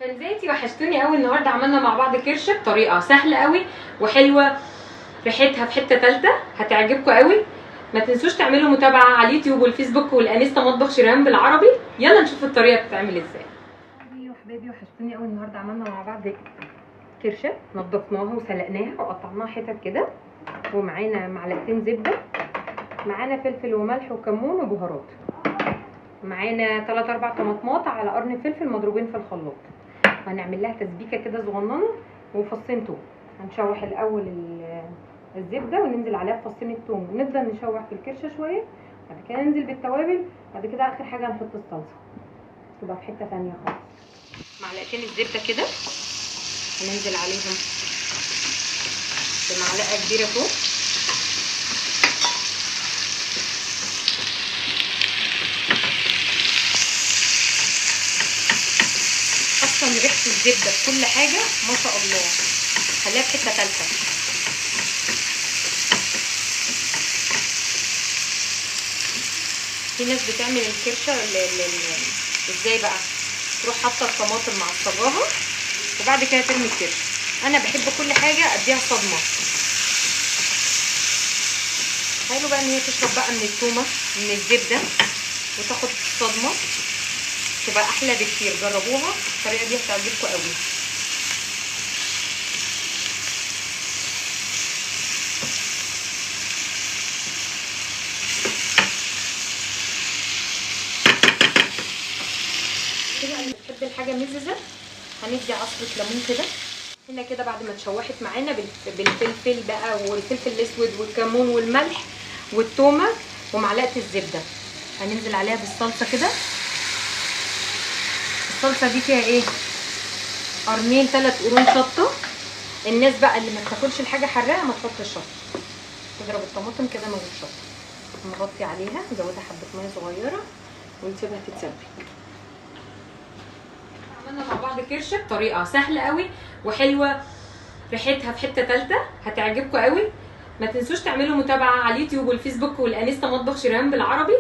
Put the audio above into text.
فنزاتي وحشتوني قوي. النهارده عملنا مع بعض كرشه بطريقة سهلة قوي وحلوه، ريحتها في حتة ثالثة، هتعجبكم قوي. ما تنسوش تعملوا متابعه على اليوتيوب والفيسبوك والانستا مطبخ شيران بالعربي. يلا نشوف الطريقة بتتعمل ازاي. حبايبي وحشتوني قوي. النهارده عملنا مع بعض كرشه، نضفناها وسلقناها وقطعناها حتت كده، ومعانا معلقتين زبدة، معانا فلفل وملح وكمون وبهارات، معانا 3 4 طماطمات على قرن فلفل مضروبين في الخلاط. وهنعمل لها تسبيكه كده صغننه وفصين توم. هنشوح الاول الزبدة وننزل عليها بفصين التوم، ونفضل نشوح في الكرشه شوية، بعد كده ننزل بالتوابل، بعد كده اخر حاجة هنحط الصلصه، تبقى في حتة ثانية خالص. معلقتين الزبدة كده هننزل عليهم بمعلقه كبيرة توم، اصلا ريحه الزبدة في كل حاجة ما شاء الله، خليها في حتة ثالثة. في ناس بتعمل الكرشه ازاي بقى، تروح حاطه الطماطم مع الصباغه وبعد كده ترمي الكرشه. انا بحب كل حاجة اديها صدمة. حلو بقى ان هي تشرب بقى من التومه من الزبدة وتاخد الصدمة، تبقى احلى بكتير. جربوها الطريقة دي هتعجبكم قوي. كده اللي بتحب الحاجة مززه هندي عصره ليمون كده هنا كده بعد ما اتشوحت معانا بالفلفل بقى والفلفل الاسود والكمون والملح والتومه ومعلقة الزبدة، هننزل عليها بالصلصه كده. الصلصه دي فيها ايه؟ قرنين 3 قرون شطه. الناس بقى اللي ما بتاكلش الحاجة حراقه ما تحطش شطه، تضرب الطماطم كده من غير شطه، نغطي عليها، نزودها حبه مية صغيرة ونسيبها تتسبك. عملنا مع بعض كرشه بطريقة سهلة قوي وحلوه، ريحتها في حتة ثالثة، هتعجبكم قوي. ما تنسوش تعملوا متابعه على اليوتيوب والفيسبوك والانستا مطبخ شيران بالعربي.